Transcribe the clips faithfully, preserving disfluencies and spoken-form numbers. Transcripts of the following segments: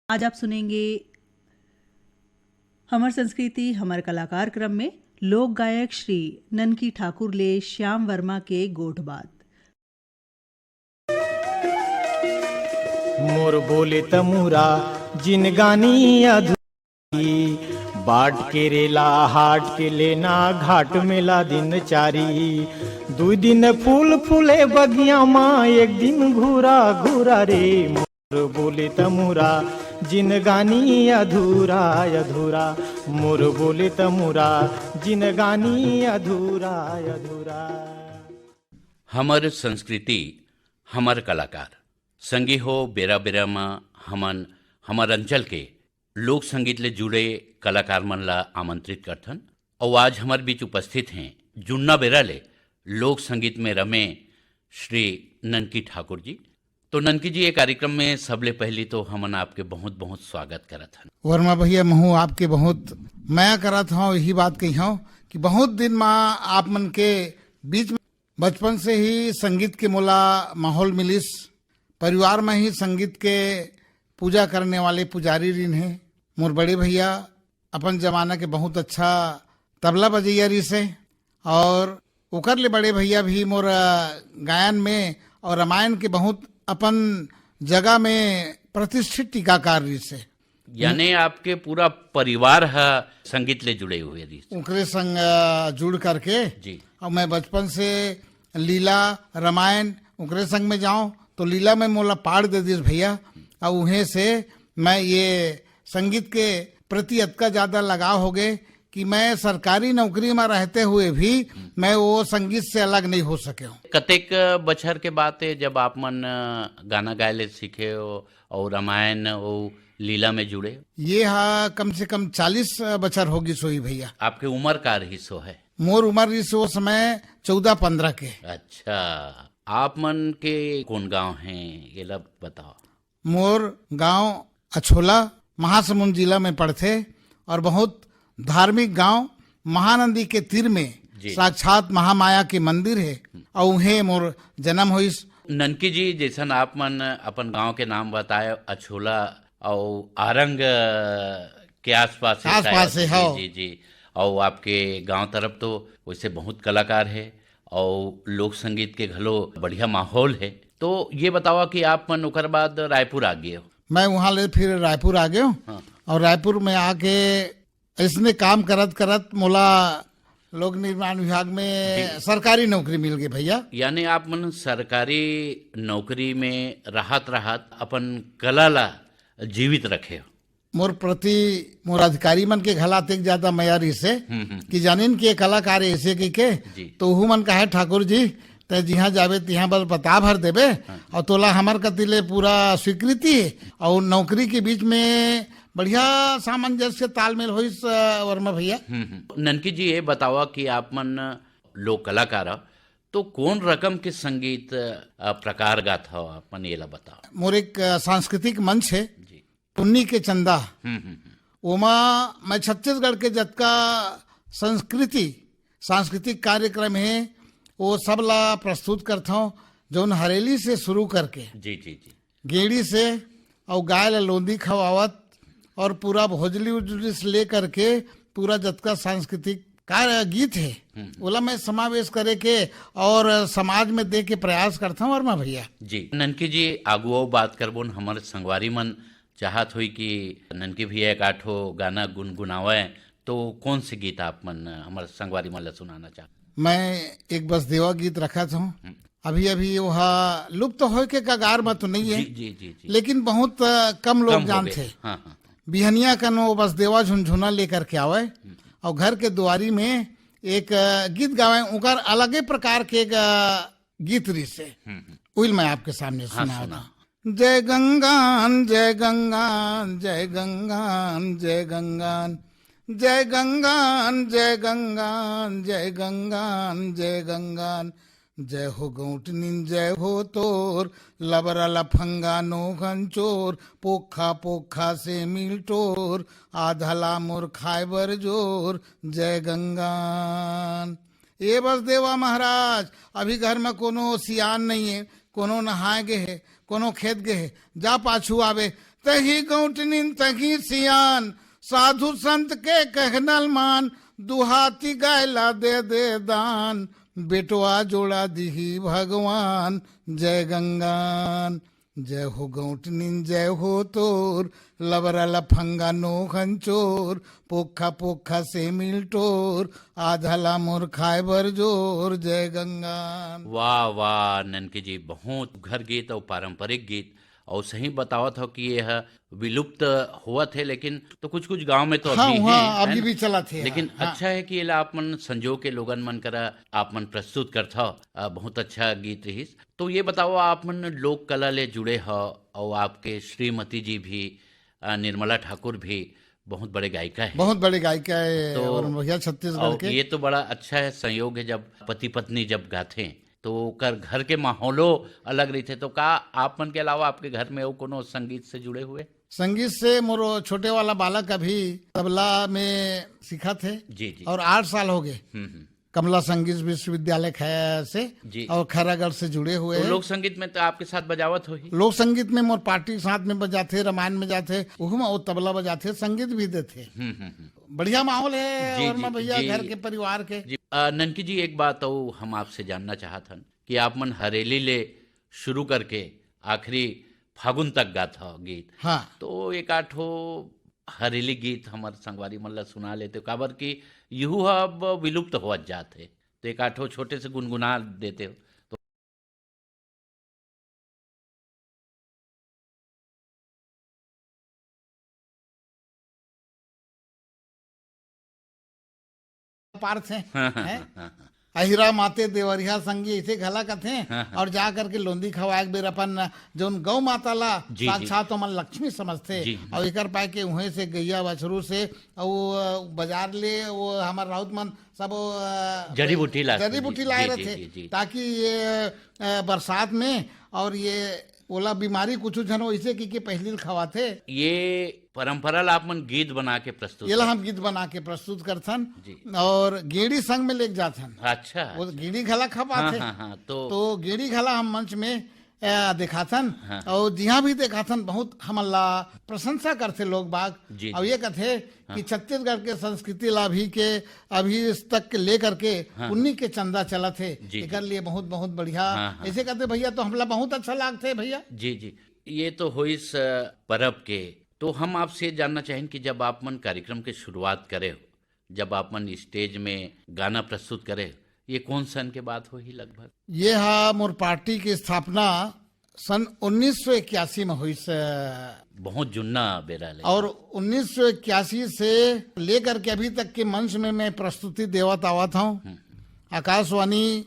आज आप सुनेंगे हमर संस्कृति हमर कला कार्यक्रम में लोक गायक श्री ननकी ठाकुर ले श्याम वर्मा के गोठ बात। मोर बोले तमुरा जिनगानी अधूरी, बाट के रेला हाट के लेना घाट मेला दिन चारी। दू दिन फूल फूले बगिया मा, एक दिन घूरा घूरा रे। मोर बोले तमुरा जिनगानी अधूरा अधूरा, मोर बोले तमुरा जिनगानी अधूरा अधूरा। हमर संस्कृति, हमर कलाकार। संगी हो, बेरा बेरा म हमन हमर अंचल के लोक संगीत ले जुड़े कलाकार मन ला आमंत्रित करथन। अउ आज हमर बीच उपस्थित हैं जुन्ना बेरा ले लोक संगीत में रमे श्री ननकी ठाकुर जी। तो ननकी जी, ये कार्यक्रम में सबले पहली तो हमन आपके बहुत बहुत स्वागत करत हन। वर्मा भैया, महू आपके बहुत मया करत हव। यही बात कही हव कि बहुत दिन मा आप मन के बीच में बचपन से ही संगीत के मोला माहौल मिलिस। परिवार में ही संगीत के पूजा करने वाले पुजारी रिन हे। मोर बड़े भैया अपन जमाना के बहुत अच्छा तबला बजैया रिस हे, और ओकर ले बड़े भैया भी मोर, अ, गायन में और रामायण के बहुत अपन जगह में प्रतिष्ठित टीकाकार रिस हे। यानी आपके पूरा परिवार ह संगीत ले जुड़े हुए रिस। ओकरे संग, अ, जुड़ करके जी। और मैं बचपन से लीला, रामायण ओकरे संग में जाऊं तो लीला में मोला पाड़ दे दिस भैया। और उहें से मैं ये संगीत के प्रति अतका ज्यादा लगाव हो गए कि मैं सरकारी नौकरी में रहते हुए भी मैं वो संगीत से अलग नहीं हो सके हूँ। कतेक बछर के बात है जब आप मन, अ, गाना गाए ले सीखे हो और रामायण और लीला में जुड़े? ये हा कम से कम चालीस बछर हो गिस होही भैया। आपके उम्र का रहिस हो है? मोर उम्र रहिस ओ समय चौदह पन्द्रह के। अच्छा, आप मन के कौन गांव है, ये ला बताओ। मोर गांव अछोला, महासमुंद जिला में पड़थे और बहुत धार्मिक गांव, महानदी के तीर में जी। साक्षात महामाया के मंदिर है और उहें मोर जन्म होइस। ननकी जी, जैसन आप मन अपन गांव के नाम बताए, अछोला और आरंग के आसपास है आसपास शायद। है, जी, हाँ। जी, जी। और आपके गांव तरफ तो वैसे बहुत कलाकार है और लोक संगीत के घलो बढ़िया माहौल है। तो ये बतावा कि आप मन ओकर बाद रायपुर आ गए हो? मैं वहाँ ले फिर रायपुर आ गए हूँ हाँ। और रायपुर में आके इसने काम करत करत मोला लोक निर्माण विभाग में जी। सरकारी नौकरी मिल गई भैया। यानी आप मन सरकारी नौकरी में रहत रहत अपन कला ला जीवित रखे हो। मोर प्रति मोर अधिकारी मन के घला अतेक ज्यादा मया रिहिसे हम्म, हम्म। कि जानिन कि ये कलाकार ऐसे कहिके, जी। तो उहू मन कहे, "ठाकुर जी, तै जिहाँ जाबे तिहाँ बस बता भर देबे हाँ। और तोला हमर कति ले पूरा स्वीकृति हे।" और नौकरी के बीच में बढ़िया सामंजस्य तालमेल होइस, अ, वर्मा भैया। हम्म, हम्म। ननकी जी, ये बतावा कि आप मन लोक कलाकार हो, तो कौन रकम के संगीत, अ, प्रकार गात हो, आप मन ये ला बताओ। मोर एक, अ, सांस्कृतिक मंच है, जी। पुन्नी के चंदा। हम्म, हम्म, हम्म। ओमा मैं छत्तीसगढ़ के जतका संस्कृति, सांस्कृतिक कार्यक्रम हे, वो सब ला प्रस्तुत करथौं, जौन हरेली से शुरू करके जी, जी, जी। गेड़ी से और गाय ला लोंदी खवावत और पूरा भोजली उजली से लेकर के पूरा जतका सांस्कृतिक कार्य गीत हे, हम्म। ओला मैं समावेश करे के और समाज में दे के प्रयास करथौं वर्मा भैया। जी, ननकी जी, आगू अउ बात करबोन, हमर संगवारी मन चाहत होई कि ननकी भैया एक आठो गाना गुनगुनावय, तो कौन से गीत आप मन हमर संगवारी मन ला सुनाना चाहत? मैं एक बसदेवा गीत रखत हौं। हम्म। अभी अभी वो हा लुप्त होए के कगार में तो नहीं है, जी, जी, जी, जी। लेकिन बहुत, अ, कम लोग कम हो जानथे। गए। हाँ, हाँ। बिहनिया कन वो बसदेवा झुनझुना लेकर के आवय हम्म। और घर के दुआरी में एक, अ, गीत गावय, ओकर अलगे प्रकार के एक, अ, गीत रिहिसे। हम्म, हम्म। उइल मैं आपके सामने हाँ, सुनावत सुना। हौं। जय गंगान, जय गंगान, जय गंगान, जय गंगान। जय गंगान, जय गंगान, जय गंगान, जय गंगान। जय हो गौंटनिन, जय हो तोर, लबरा लफंगा नोखन चोर, पोखा पोखा से मिल टोर, आधला मोर खाए बर जोर, जय गंगान। ए बसदेवा महाराज, अभी घर में कोनो सियान नहीं है, कोनो नहाए गे हे, कोनो खेत गे हे, जा पाछू आवे, तही गौंटनिन तही सियान, साधु संत के कहनल मान, दुहाती गाय ला दे दे दान, बेटवा जोड़ा दिही भगवान। जय गंगान। जय हो गौंटनिन, जय हो तोर, लबरा लफंगा नोहन चोर, पोखा पोखा से मिलटोर, आधा ला मोर खाए बर जोर। जय गंगान। वाह, वाह, ननकी जी, बहुत घर गीत और पारंपरिक गीत। और सही बतावत हो कि ये ह विलुप्त होवत हे, लेकिन तो कुछ-कुछ गांव में तो हाँ, अभी वहाँ हैं, है अभी ना? भी चलत हे, लेकिन हाँ। अच्छा है कि एला आप मन संजो के लोगन मन करा आप मन प्रस्तुत करथव। अ, बहुत अच्छा गीत रहिस। तो ये बताओ, आप मन लोक कला ले जुड़े हो और आपके श्रीमती जी भी, अ, निर्मला ठाकुर भी बहुत बड़े गायिका है। बहुत बड़े गायिका है तो और भैया छत्तीसगढ़ और के। ये तो बड़ा अच्छा है संयोग है, जब पति पत्नी जब गाथे तो ओकर घर के माहौलो अलग रहिथे। तो का आप मन के अलावा आपके घर में अउ कोनो संगीत से जुड़े हुए? संगीत से मोर छोटे वाला बालक अभी तबला में सीखत हे जी, जी। और आठ साल हो गए। हम्म, हम्म। कमला संगीत विश्वविद्यालय खैरा से जी। और खैरागढ़ से जुड़े हुए तो हैं। लोक संगीत में तो आपके साथ बजावत होही? लोक संगीत में मोर पार्टी के साथ में बजाथे, रामायण में जाथे, उहू में वो तबला बजाथे, संगीत भी देथे। हम्म, हम्म, हम्म। बढ़िया माहौल है जी, और जी, मैं भैया जी। घर के परिवार के। जी। अ, ननकी जी, एक बात और हम आपसे जानना चाहत हन कि आप मन हरेली ले शुरू करके आखिरी फागुन तक गात हो गीत। हाँ। तो एक आठो हरेली गीत हमर संगवारी मन ला सुना लेते हो, काबर कि यहू ह अब विलुप्त होवत जात हे। तो एक आठो छोटे से गुनगुना देते हो। पारथे, हाँ, हाँ, हैं? हाँ, हाँ, हाँ। अहिरा माते देवरिया संगी, ऐसे घला कथे। हाँ, हाँ। और जा करके लोंदी खवाए के बेर अपन जौन गौ माता ला जी, जी। साक्षात ओमन लक्ष्मी समझथे। जी। और एकर पाए के उहें से गैया बछरू से और बाजार ले वो हमार राउत मन सब, अ, जड़ी बूटी ला जड़ी बूटी जी, लाए जी, रहथे, जी, जी। ताकि ये, अ, बरसात में और ये ओला बीमारी कुछ झन वैसे की, की पहली खवाथे। ये परंपरा ला आप मन गीत बना के प्रस्तुत ये ला कर- हम गीत बना के प्रस्तुत करथन जी। और गेड़ी संग में लेके जाथन। अच्छा, वो अच्छा। गेड़ी घला खपाथे। हाँ, हाँ, हाँ, तो तो गेड़ी घला हम मंच में, अ, देखाथन हाँ। और जिहाँ भी देखाथन बहुत हमन ला प्रशंसा करथे लोग बाग। जी, और जी। ये कथे कि हाँ। छत्तीसगढ़ के संस्कृति ला भी के अभी इस तक के लेकर के हाँ। उन्हीं के चंदा चलत हे। जी, एकर जी। लिए बहुत, बहुत बढ़िया। हाँ, हाँ। ऐसे कहते भैया तो हमला बहुत अच्छा लागथे भैया। जी, जी। ये तो होइस, अ, परब के। तो हम आपसे ये जानना चाहेन कि जब आप मन कार्यक्रम के शुरुआत करे हो, जब आप मन स्टेज में गाना प्रस्तुत करे हो, ये कौन सन के बात होही लगभग? ये हा मोर पार्टी के स्थापना सन उन्नीस सौ इक्यासी में होइस। बहुत जुन्ना बेरा ले। और उन्नीस सौ इक्यासी से लेकर के अभी तक के मंच में मैं प्रस्तुति देवत आवत हूँ। हम्म। आकाशवाणी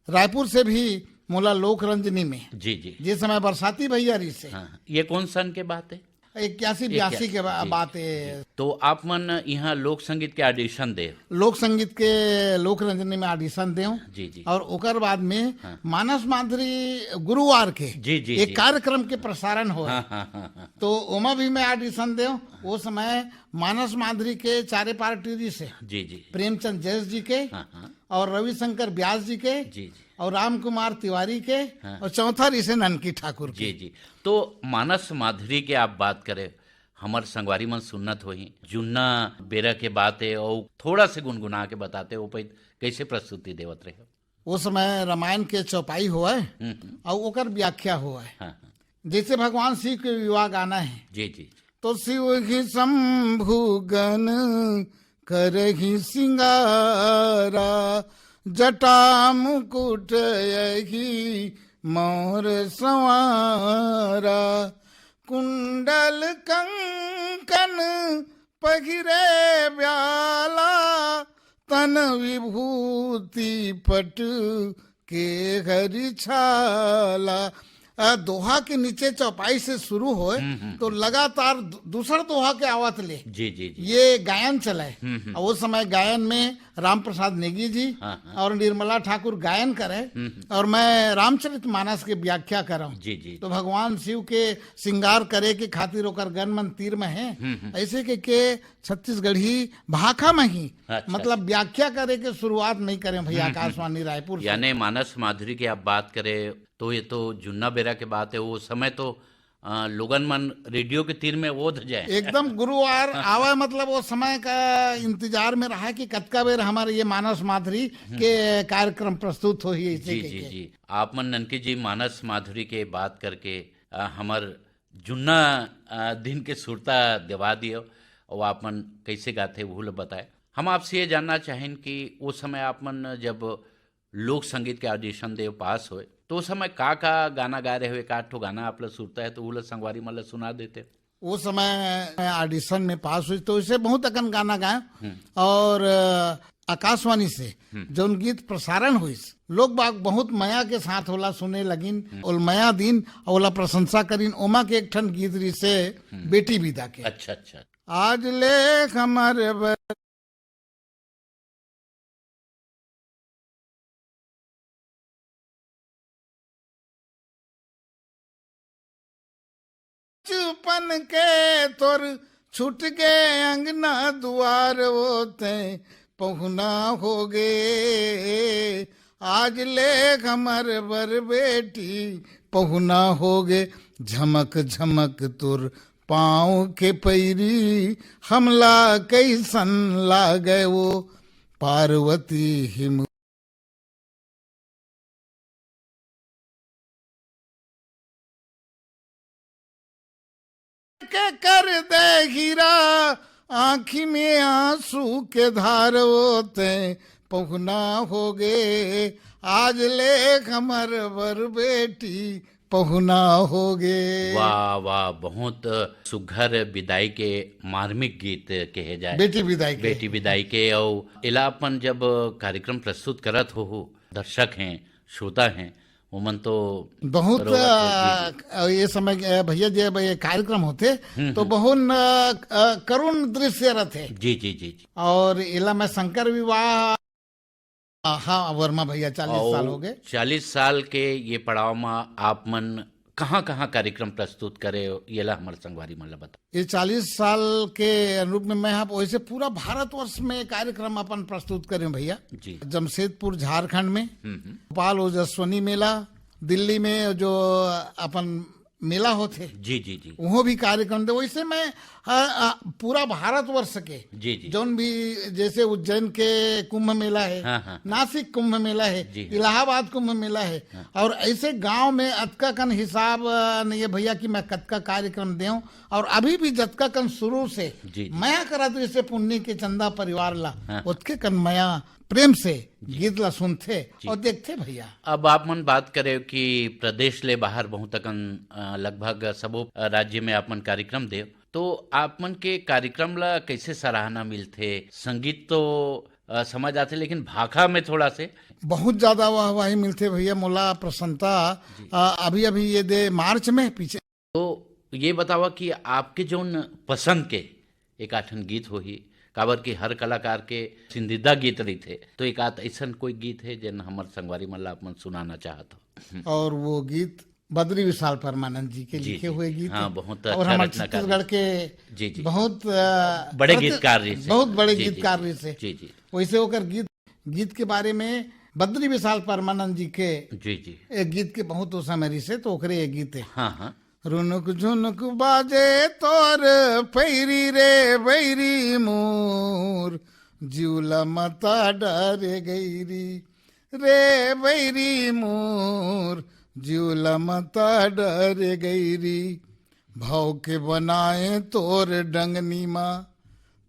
रायपुर से भी मोला लोक रंजनी में जी, जी। जे समय बरसाती भैया रहिसे। हाँ, ये कौन सन के बात है? इक्यासी बयासी के बा-, जी, बात है। जी। तो आप मन यहाँ लोक संगीत के audition दे? लोक संगीत के लोक रंजनी में audition देव। जी, जी। और ओकर बाद में हाँ। मानस माधुरी गुरुवार के जी, जी, एक जी। कार्यक्रम के प्रसारण हो। हाँ, हाँ, हाँ, हाँ। तो ओमा भी मैं audition देव। वो समय मानस माधुरी के चारे पार्टी रहिसे। जी, जी। प्रेमचंद जैस जी के हाँ, हाँ। और रविशंकर ब्यास जी के जी, जी। और राम कुमार तिवारी के हाँ। और चौथा रहिसे ननकी ठाकुर के। जी, जी। तो मानस माधुरी के आप बात करे, हमर संगवारी मन सुनत होही, जुन्ना बेरा के बात है और थोड़ा से गुनगुना के बताते हो, पै-, कैसे प्रस्तुति देवत रहे? वो समय रामायण के चौपाई होवय हम्म, हम्म। और ओकर व्याख्या होवय। हाँ, हाँ। जैसे भगवान शिव के विवाह गाना है। जी, जी। तो शिव ही शंभु गण करही सिंगारा, जटा मुकुट यही मोर संवारा, कुंडल कंकन पहिरे ब्याला, तन विभूति पट के हरि छाला। अ, दोहा के नीचे चौपाई से शुरू होए, हम्म, हम्म, तो हम्म। लगातार दू-, दूसर दोहा के आवत ले जी, जी, जी। ये गायन चले। हम्म, हम्म। और उस समय गायन में राम प्रसाद नेगी जी हाँ, हाँ। और निर्मला ठाकुर गायन करे हम्म, हम्म। और मैं रामचरित मानस के व्याख्या करऊं। जी, जी। तो भगवान शिव के श्रृंगार करे के खातिर ओकर गण मन तीर में है। हम्म, हम्म। ऐसे के, के छत्तीसगढ़ी भाखा में ही, अच्छा, मतलब, अच्छा। व्याख्या करे के शुरुआत नहीं करे भैया हम्म, हम्म। आकाशवाणी रायपुर से। यानी मानस माधुरी की आप बात करें तो ये तो जुन्ना बेरा के बात है, वो समय तो अ, लोगन मन रेडियो के तीर में ओध जाए। एकदम गुरुवार आवे, मतलब वो समय का इंतजार में रहा कि कतका बेर हमारे ये मानस माधुरी के कार्यक्रम प्रस्तुत होही, ऐसे जी, कह जी, के। जी। आप मन ननकी जी मानस माधुरी के बात करके, अ, हमर जुन्ना, अ, दिन के सुरता देवा दियो, अउ आप मन कैसे गाथे, वहू ल बताए। हम आपसे ये जानना चाहेन कि वो समय आप मन जब लोक संगीत के audition दे पास होए, तो उस समय का-का गाना गाए रहे हो? एक आध ठो गाना आप ला सुरता है, तो वो ला संगवारी मन ला सुना देते। वो समय audition में पास हुई, तो इसे बहुत अकन गाना गाए। हम्म। और, अ, आकाशवाणी से हम्म। जौन गीत प्रसारण हुई, लोग बाग बहुत मया के साथ ओला सुने लगिन, हम्म। ओल मया दिन, ओला प्रशंसा करिन। ओमा के एक ठन गीत रिसे हम्म। बेटी विदा के। अच्छा, अच्छा। आज ले हमर बर- बचपन के तोर छूट गे अंगना दुआर, वो तैं पहुना हो गे। आज ले हमर बर बेटी पहुना हो गे। झमक झमक तोर पाँव के पैरी, हमला कैसन लागे वो पार्वती हिम- के कर दे हीरा, आँखी में आंसू के धार, वो तैं पहुना हो गे। आज ले हमर बर बेटी पहुना हो गे। वाह, वाह, बहुत सुघर विदाई के मार्मिक गीत कहे जाए। बेटी विदाई के। बेटी विदाई के, अउ एला अपन जब कार्यक्रम प्रस्तुत करत हो, हो, दर्शक हैं, श्रोता हैं, ओमन तो बहुत, रोवत हे, जी, जी। अ, ये समय, अ, भैया जी, अब ये कार्यक्रम होथे, हम्म, तो हम्म। बहुत, अ, अ, करुण दृश्य रथे। जी, जी, जी, जी। और एला मैं शंकर विवाह, हाँ, वर्मा भैया, चालीस साल और हो गए। चालीस साल के ये पड़ाव में आप मन कहाँ-कहाँ कार्यक्रम प्रस्तुत करे हो, ये ला हमर संगवारी मन ला बता। ये चालीस साल के अनुरूप में मैं आप वैसे पूरा भारतवर्ष में कार्यक्रम अपन प्रस्तुत करे हूँ भैया। जी। जमशेदपुर झारखंड में, हम्म, हम्म। भोपाल ओजस्वनी मेला, दिल्ली में जो अपन मेला होथे, जी, जी, जी। वहाँ भी कार्यक्रम दे। वैसे मैं, अ, अ, पूरा भारतवर्ष के जी, जी। जौन भी, जैसे उज्जैन के कुंभ मेला है, हाँ, हाँ। नासिक कुंभ मेला है, जी, हाँ। इलाहाबाद कुंभ मेला है, हाँ। और ऐसे गांव में अतका कन हिसाब, अ, नहीं है भैया कि मैं कतका कार्यक्रम देऊं। और अभी भी जतका कन शुरू से जी, जी। मया करत रिसे पुन्नी के चंदा परिवार ला, हाँ। ओतके कन मया प्रेम से जी। गीत ला सुनथे जी। और देखथे भैया। अब आप मन बात करे कि प्रदेश ले बाहर बहुत अकन, अ, लगभग सबो, अ, राज्य में आप मन कार्यक्रम देव, तो आप मन के कार्यक्रम ला कैसे सराहना मिलथे? संगीत तो, अ, समझ आथे, लेकिन भाखा में थोड़ा से। बहुत ज्यादा वाहवाही मिलथे भैया, मोला प्रसन्नता, जी। अ, अभी, अभी ये दे मार्च में पीछे। तो ये बतावा कि आपके जौन पसंद के एक आठन गीत होही, काबर कि हर कलाकार के पसंदीदा गीत रहिथे, तो एक आध ऐसन कोई गीत है जेन हमर संगवारी मन ला आप मन सुनाना चाहत हो? हम्म। और वो गीत बद्री विशाल परमानंद जी के जी, लिखे जी, हुए जी। गीत हाँ, हैं। बहुत और अच्छा हमर रचनाकार छत्तीसगढ़ जी। के जी, जी। बहुत, अ, बड़े प्रति-, गीतकार रहिसे। बहुत बड़े जी, जी, गीतकार जी। रहिसे। जी, जी। वैसे ओकर गीत, गीत के बारे में बद्री विशाल परमानंद जी के जी, जी। एक गीत के बहुत ओसा में रहिसे, तो ओकरे एक गीत है। हाँ, हाँ। रुनुक झुनुक बाजे तोर पैरी रे बैरी मोर, जिउला मता डरे गैरी। रे बैरी मोर, जिउला मता डरे गैरी। भाव के बनाए तोर डंगनी मा,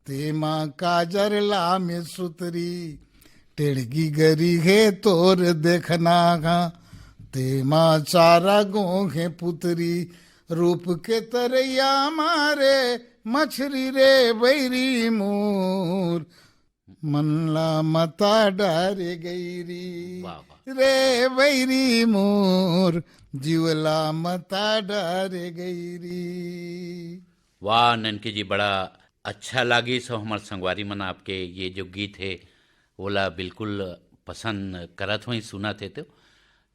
तेमा काजर लामे सुतरी। टेड़गी गरी हे तोर देखना गा, तेमा चारा गोहे पुतरी। रूप के तरैया मारे मछरी रे बैरी मोर, मन ला मता डरे गैरी। वाह, वाह। रे बैरी मोर, जिउला मता डरे गैरी। वाह ननकी जी, बड़ा अच्छा लागिस। हमर संगवारी मन आपके ये जो गीत है, ओला बिल्कुल पसंद करत होही, सुनत हे। तो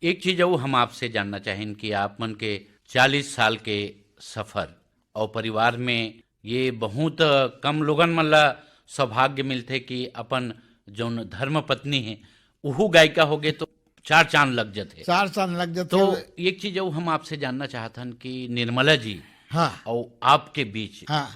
एक चीज अउ हम आपसे जानना चाहेन कि आप मन के चालीस साल के सफर और परिवार में ये बहुत कम लोगन मन ला सौभाग्य मिलथे कि अपन जौन धर्म पत्नी है, उहू गायिका होगे, तो चार चांद लग जथे। चार चांद लग जथे। तो एक चीज अउ हम आपसे जानना चाहत हन कि निर्मला जी हाँ। अउ आपके बीच हाँ।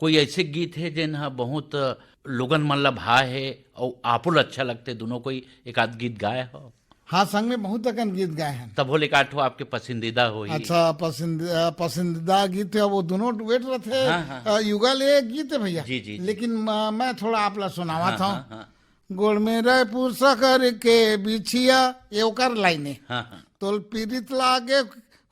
कोई ऐसे गीत हे जेन ह बहुत लोगन मन ला भाए हे अउ आपो ला अच्छा लगथे, दोनों कोई एक आध गीत गाए हो? हाँ, संग में बहुत अकन गीत गाए हन। तभो ले एक आध ठो आपके पसंदीदा होही। अच्छा, पसंद-, अ, पसंदीदा गीत हे, वो दोनों डुएट रथे। हाँ, हाँ, हाँ। अ, युगल एक गीत हे भैया। जी, जी, जी। लेकिन म-, मैं थोड़ा आप ला सुनावत हाँ, हूँ। हाँ, हाँ। गोड़ में रायपुर शहर के बिछिया, ये ओकर लाइन हे। हाँ, हाँ। तोल पीरित लागे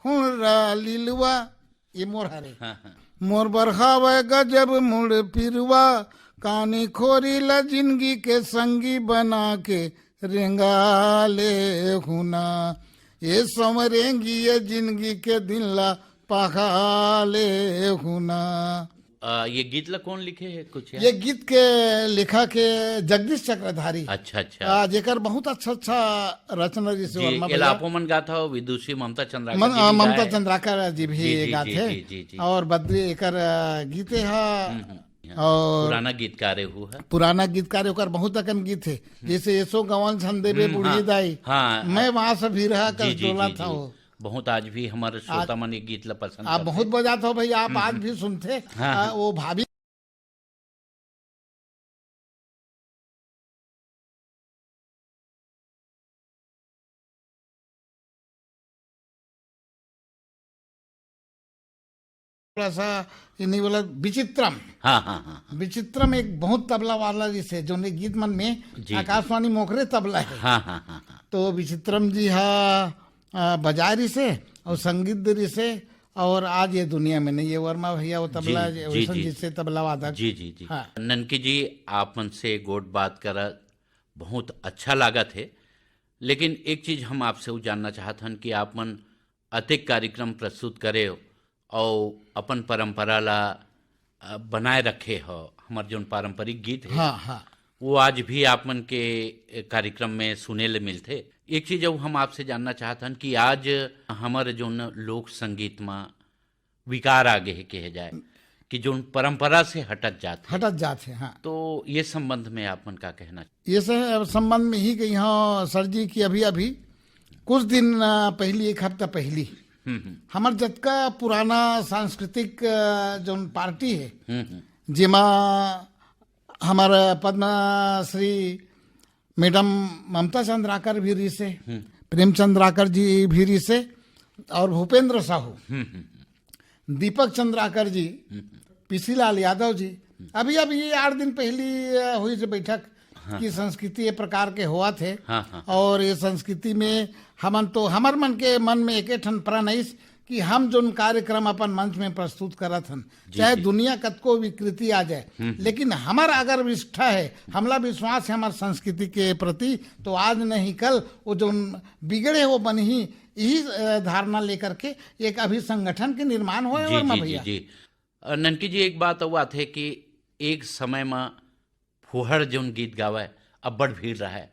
हुनरा लिलवा, ये मोर हरे। हाँ, हाँ। मोर बर हावय गजब मुड़ पिरवा, कानी खोरी ला जिंदगी के संगी बना के रेंगा ले हुना। ये संवरेंगी ये जिंदगी के दिन ला पहा ले हुना। अ, ये गीत ला कौन लिखे हे कुछ याद? ये गीत के लेखक हे जगदीश चक्रधारी। अच्छा, अच्छा। अ, जेकर बहुत अच्छा, अच्छा रचना जैसे जी, वर्मा एला भैया। आपो मन गात हो, विदुषी ममता चंद्राकर मन-, जी अ, भी ममता गाए। चंद्राकर जी भी जी, जी, गात जी, हे। जी, जी, जी। और बद्री एकर, अ, गीते हा। हम्म, हम्म। और पुराना गीतकार हे वो ह। पुराना गीतकार हे, ओकर बहुत अकन गीत हे। हम्म। जैसे एसो गवन छन देबे हम्म, बूढ़ी हाँ, दाई, हाँ, मैं हाँ। वहां से भी रहा जी, कस जी, डोला जी, था जी। वो। बहुत आज भी हमारे श्रोता आज मन ये गीत ला पसंद आप करथे। बहुत बजात हो भैया, आप हम्म, आज हम्म। भी सुनथे। हाँ, आ, हाँ। वो भाभी थोड़ा सा ये नहीं बोला, विचित्रम। हाँ, हाँ, हाँ, हाँ। विचित्रम एक बहुत तबला वाला जिसे, जो ने गीत मन में जी, जी। आकाशवाणी मोखरे तबला हे। हाँ, हाँ, हाँ, हाँ। तो विचित्रम जी हा, आ, बजाए रिसे और संगीत दे रिसे और आज ये दुनिया में नहीं। ये वर्मा भैया वो तबला जी, जी, वैसन जी। जिससे तबला वादक। जी, जी, जी। हाँ। ननकी जी, आप मन से गोठ बात करा बहुत अच्छा लागत हे, लेकिन एक चीज हम आपसे वो जानना चाहत हन कि आप मन अतेक कार्यक्रम प्रस्तुत करे हो और अपन परंपरा ला, अ, बनाए रखे हो, हमर जोन पारंपरिक गीत हे, हाँ, हाँ। वो आज भी आप मन के कार्यक्रम में सुने ले मिलथे। एक चीज अउ हम आपसे जानना चाहत हन कि आज हमर जोन लोक संगीत मा विकार आ गे हे, कहे जाए कि जोन परंपरा से हटत जात हे। हटत जात हे, हाँ। तो ये संबंध में आप मन का कहना? ये स-, संबंध में ही कही हूँ सर जी कि अभी-अभी कुछ दिन, अ, पहली, एक हफ्ता पहली हम्म, हम्म। हमर जतका पुराना सांस्कृतिक, अ, जोन पार्टी हे, हम्म, हम्म। जेमा हमर पद्मश्री मैडम ममता चंद्राकर भी रिसे, हम्म। प्रेमचंद्राकर जी भी रिसे और भूपेंद्र साहू, हम्म, हम्म, हम्म। दीपक चंद्राकर जी, हम्म। पीसी लाल यादव जी, हम्म। अभी, अभी ये आठ दिन पहली, अ, हुई से बैठक हाँ, कि हाँ। संस्कृति ये प्रकार के होवत हे हाँ, हाँ, हाँ। और ये संस्कृति में हमन तो, हमर मन के मन में एके ठन प्रण आइस कि हम जोन कार्यक्रम अपन मंच में प्रस्तुत करत हन, जी, चाहे जी। दुनिया कतको विकृति आ जाए, हम्म, हम्म। लेकिन हमर अगर निष्ठा हे, हमला विश्वास हे हमर संस्कृति के प्रति, तो आज नहीं कल वो जोन बिगड़े वो बनही, यही, अ, धारणा लेकर के एक अभी संगठन के निर्माण होए जी, वर्मा जी, जी, भैया। जी। अ, ननकी जी, एक बात अउ आथे कि एक समय म फुहड़ जोन गीत गावय, अब्बड़ भीड़ रहय,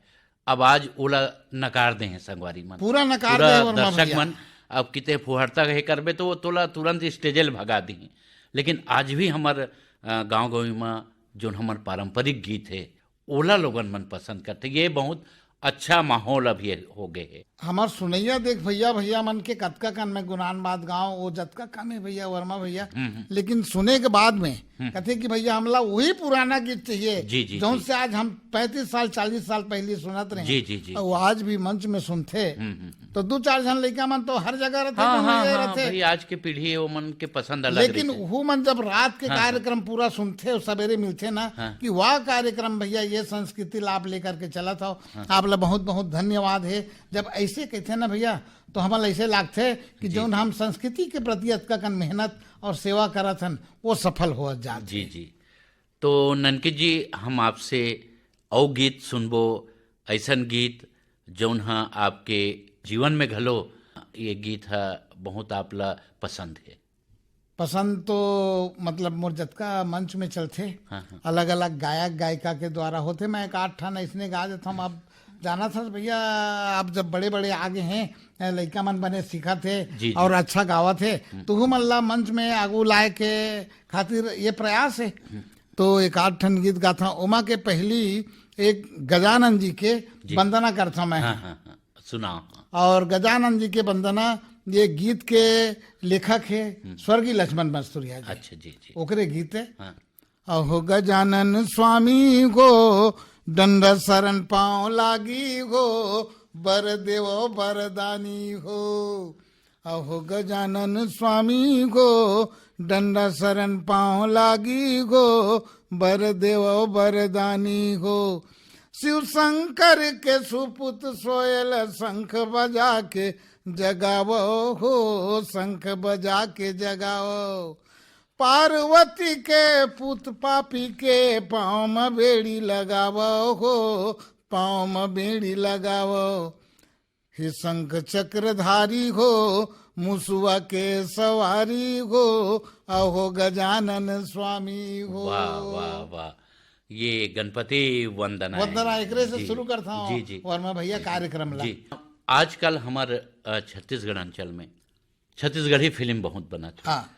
अब आज ओला नकार दे हे संगवारी मन। पूरा नकार पूरा दे हे वर्मा दर्शक भैया। मन, अब किते फुहड़ता हे करबे तो वो तोला तुरंत स्टेजे ले भगा दिही। लेकिन आज भी हमर, अ, गाँव गंवई म जोन हमर पारंपरिक गीत हे, ओला लोगन मन पसंद करथे। ये बहुत अच्छा माहौल अभी हो गे हे। हमर सुनैया देख भैया, भैया मन के कतका कन मैं गुनान बात गाँव, वो जतका कन हे भैया, वर्मा भैया। हम्म, हम्म। लेकिन सुने के बाद में हम्म। कथे कि भैया हमला वही पुराना गीत चाहिए, जी, जी, जौन जी। से आज हम पैंतीस साल, चालीस साल पहले सुनत रहे। जी, जी, जी, और वो जी। आज भी मंच में सुनथे। हम्म, हम्म, हम्म। तो दू चार झन लइका मन तो हर जगह रहथे, हाँ, कोनो हाँ, जगह हाँ, रहथे। भाई, आज के पीढ़ी हे, वो मन के पसंद अलग लेकिन रहिथे। वो मन जब रात के हाँ, हाँ। कार्यक्रम पूरा सुनथे और सवेरे मिलथे ना, हाँ। कि वाह कार्यक्रम भैया, ये संस्कृति ला आप लेकर के चलत हव, हाँ। आप ला बहुत बहुत धन्यवाद हे। जब ऐसे कहथे ना भैया, तो हमन ला ऐसे लागथे कि जी, जौन जी। हम संस्कृति के प्रति अतका कन मेहनत और सेवा करत हन, वो सफल होवत जात जी, हे। जी। तो ननकी जी, हम आपसे अउ गीत सुनबो, ऐसन गीत जौन ह आपके जीवन में घलो ये गीत ह बहुत आप ला पसंद हे। पसंद तो मतलब मोर जतका मंच में चलथे, हाँ, हाँ। अलग-अलग गायक गायिका के द्वारा होथे। मैं एक आध ठन अइसने गा देथव। अब जानत हस भैया, अब जब बड़े-बड़े आ गे हे, लइका मन बने सीखत हे जी, जी। और अच्छा गावत हे, हम्म। तुहू मन ला मंच में आगू लाए के खातिर ये प्रयास हे। हम्म। तो एक आध ठन गीत गाथव, ओमा के पहली एक गजानन जी के जी। वंदना करथव मैं। हाँ, हाँ, हाँ। सुनाओ। हाँ। और गजानन जी के वंदना, ये गीत के लेखक है स्वर्गीय लक्ष्मण मस्तुरिया जी। अच्छा, जी, जी। ओकरे गीत है। हाँ। अहो गजानन स्वामी गो, डंडा शरण पाँव लागी गो, बर देवो बरदानी हो। अहो गजानन स्वामी गो, डंडा शरण पाँव लागी गो, बर देवो बरदानी हो। शिव शंकर के सुपुत सोयल, शंख बजा के जगावो हो, शंख बजा के जगावो। पार्वती के पुत पापी के पाँव म बेड़ी लगावो हो, पाँव म बेड़ी लगावो। हे शंख चक्रधारी हो, मुसुआ के सवारी हो, अहो गजानन स्वामी हो। वाह, वाह, वाह। ये गणपति वंदना है। वंदना एकरे से जी। शुरू करता हूँ, जी, जी। वर्मा भैया, जी, जी। कार्यक्रम ला। जी। आजकल हमर, अ, छत्तीसगढ़ अंचल में छत्तीसगढ़ी फिल्म बहुत बनत हे। हाँ।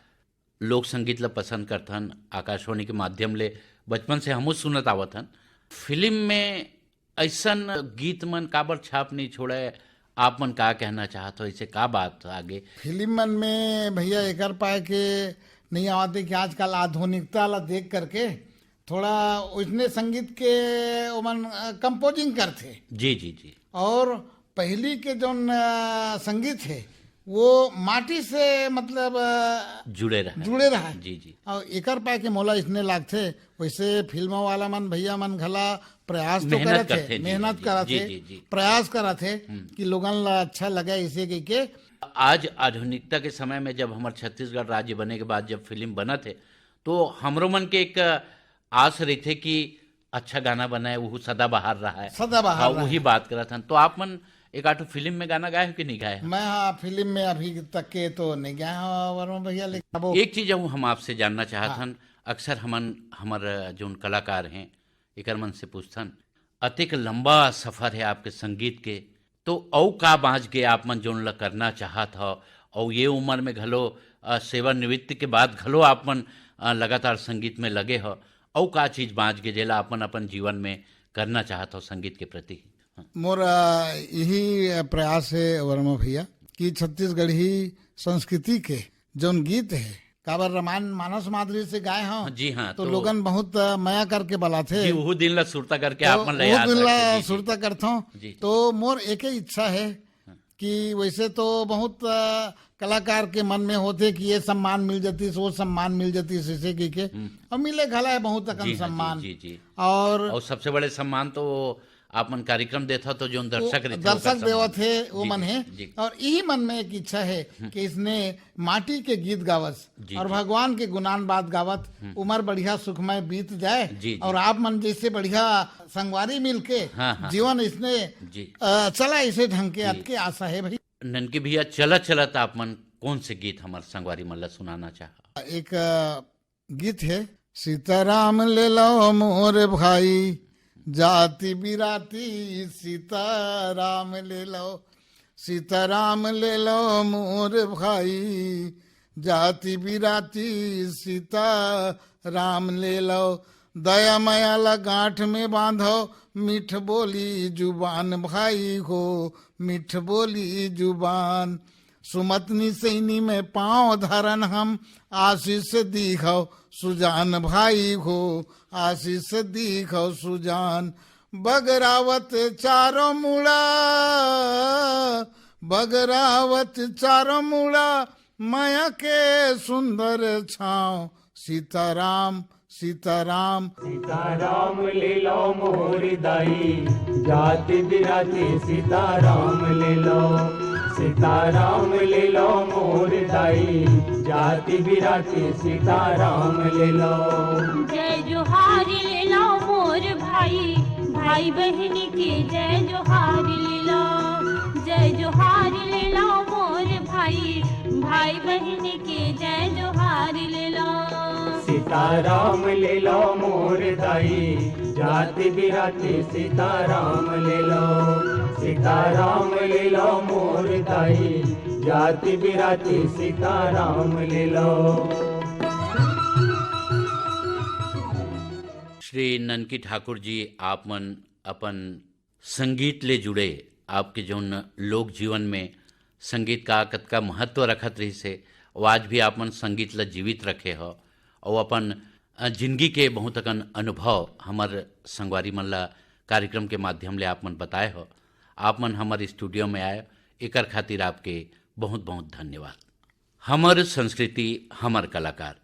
लोक संगीत ला पसंद करथन, आकाशवाणी के माध्यम ले बचपन से हमू सुनत आवत हन। फिल्म में अइसन गीत मन काबर छाप नहीं छोड़े, आप मन का कहना चाहत हो, इसे का बात आगे? फिल्म मन में भैया एकर पाए के नहीं आवत हे कि आजकल आधुनिकता ला देख करके थोड़ा उसने संगीत के ओमन, अ, composing करथे। जी, जी, जी। और पहली के जौन, अ, संगीत हे, वो माटी से, मतलब, अ, जुड़े रहा है। जुड़े रहा है। जी, जी। और एकर पाए के मोला इसने लागथे, वैसे फिल्म वाला मन, भैया मन घला प्रयास तो मेहनत करत हे, करथे, जी, मेहनत जी, करत जी, हे, जी, जी। प्रयास करत हे हम्म। कि लोगन ला अच्छा लगे, इसे कह के। आज आधुनिकता के समय में जब हमर छत्तीसगढ़ राज्य बने के बाद जब फिल्म बनत हे, तो हमरो मन के एक आस रहिथे कि अच्छा गाना बनाए, वो सदाबहार रहा है। सदाबहार हाँ, रहा वही है। बात करत हन। तो आप मन एक आठो फिल्म में गाना गाए हो कि नहीं गाए हो? मैं, हाँ, फिल्म में अभी तक के तो नहीं गाए हो वर्मा भैया, लेकिन अब वो एक चीज हम, हम आपसे जानना चाहत हाँ। हन, अक्सर हमन, हमर जोन कलाकार हैं, एकर मन से पूछथन, अतेक लंबा सफर है आपके संगीत के, तो अउ का बाँच गे आप मन जोन ल करना चाहत हव, अउ ये उम्र में घलो, अ, सेवानिवृत्ति के बाद घलो आप मन, अ, लगातार संगीत में लगे हव, अउ का चीज बाँच गे जेला आप मन अपन जीवन में करना चाहत हव संगीत के प्रति? हाँ। मोर, अ, यही, अ, प्रयास हे वर्मा भैया कि छत्तीसगढ़ी संस्कृति के जोन गीत हे, काबर रामायण मानस माधुरी से गाए हव, हाँ, जी हाँ, तो तो लोगन बहुत, अ, मया करके बलाथे। जी, उहू दिन ला सुरता करके तो आप मन ला उहू याद दिन ला रखे, जी, जी। सुरता करथौं। जी। तो मोर एके इच्छा हे हाँ। कि वैसे तो बहुत, अ, कलाकार के मन में होथे कि ये सम्मान मिल जतिस, वो सम्मान मिल जतिस, इसे कह के। हम्म। और मिले घला हे बहुत अकन जी हाँ, जी, सम्मान। जी, जी। और और सबसे बड़े सम्मान तो वो आप मन कार्यक्रम देथव तो जोन वो दर्शक रहिथे, दर्शक ओकर सम्मान। देवत हे, वो जी, मन जी, हे। जी। और यही मन में एक इच्छा हे हम्म। कि इसने माटी के गीत गावस जी, और जी। भगवान के गुणान बात गावत, हम्म। उमर बढ़िया सुखमय बीत जाए जी, जी। और आप मन जैसे बढ़िया संगवारी मिलके हाँ, हाँ। जीवन इसने, जी। अ, चला इसे ढंग के जी। अतके आशा हे भाई। ननकी भैया, चलत चलत आप मन कौन से गीत हमर संगवारी मन ला सुनाना चाह? एक, अ, गीत हे, सीताराम ले लो मोर भाई, जाति बिराती सीताराम ले लो, सीताराम ले लो मोर भाई, जाति बिराती सीताराम ले लो, दया मया ला गांठ में बांधो, मीठ बोली जुबान भाई हो, मीठ बोली जुबान। सुमत निसैनी में पाँव धरन हम, आशीष दीखव सुजान भाई हो, आशीष दीखव सुजान। बगरावत चारों मुड़ा, बगरावत चारों मुड़ा, मया के सुंदर छाँव। सीताराम, सीताराम। सीताराम ले लो मोर दाई, जाति बिराती सीताराम ले लो। सीताराम ले लो मोर दाई, जाति बिराती सीताराम ले लो। जय जोहार ले लो मोर भाई, भाई बहन के जय जोहार ले लो। जय जोहार ले लो मोर भाई, भाई बहन के जय जोहार ले लो। सीताराम ले लो मोर दाई, जाति बिराती सीताराम ले लो। सीताराम ले लो मोर दाई, जाति बिराती सीताराम ले लो। श्री ननकी ठाकुर जी, आप मन अपन संगीत ले जुड़े आपके जौन लोक जीवन में संगीत का कतका महत्व रखत रहिस हे, अउ आज भी आप मन संगीत ला जीवित रखे हो, अउ अपन, अ, जिंदगी के बहुत अकन अनुभव हमर संगवारी मन ला कार्यक्रम के माध्यम ले आप मन बताए हो। आप मन हमर स्टूडियो में आए, एकर खातिर आपके बहुत बहुत धन्यवाद। हमर संस्कृति, हमर कलाकार।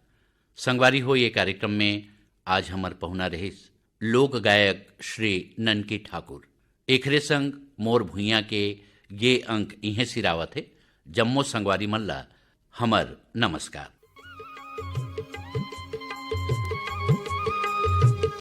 संगवारी हो, ये कार्यक्रम में आज हमर पहुना रहिस लोक गायक श्री ननकी ठाकुर। एकरे संग मोर भुइयां के ये अंक इहें सिरावत हे। जम्मो संगवारी मन ला हमर नमस्कार।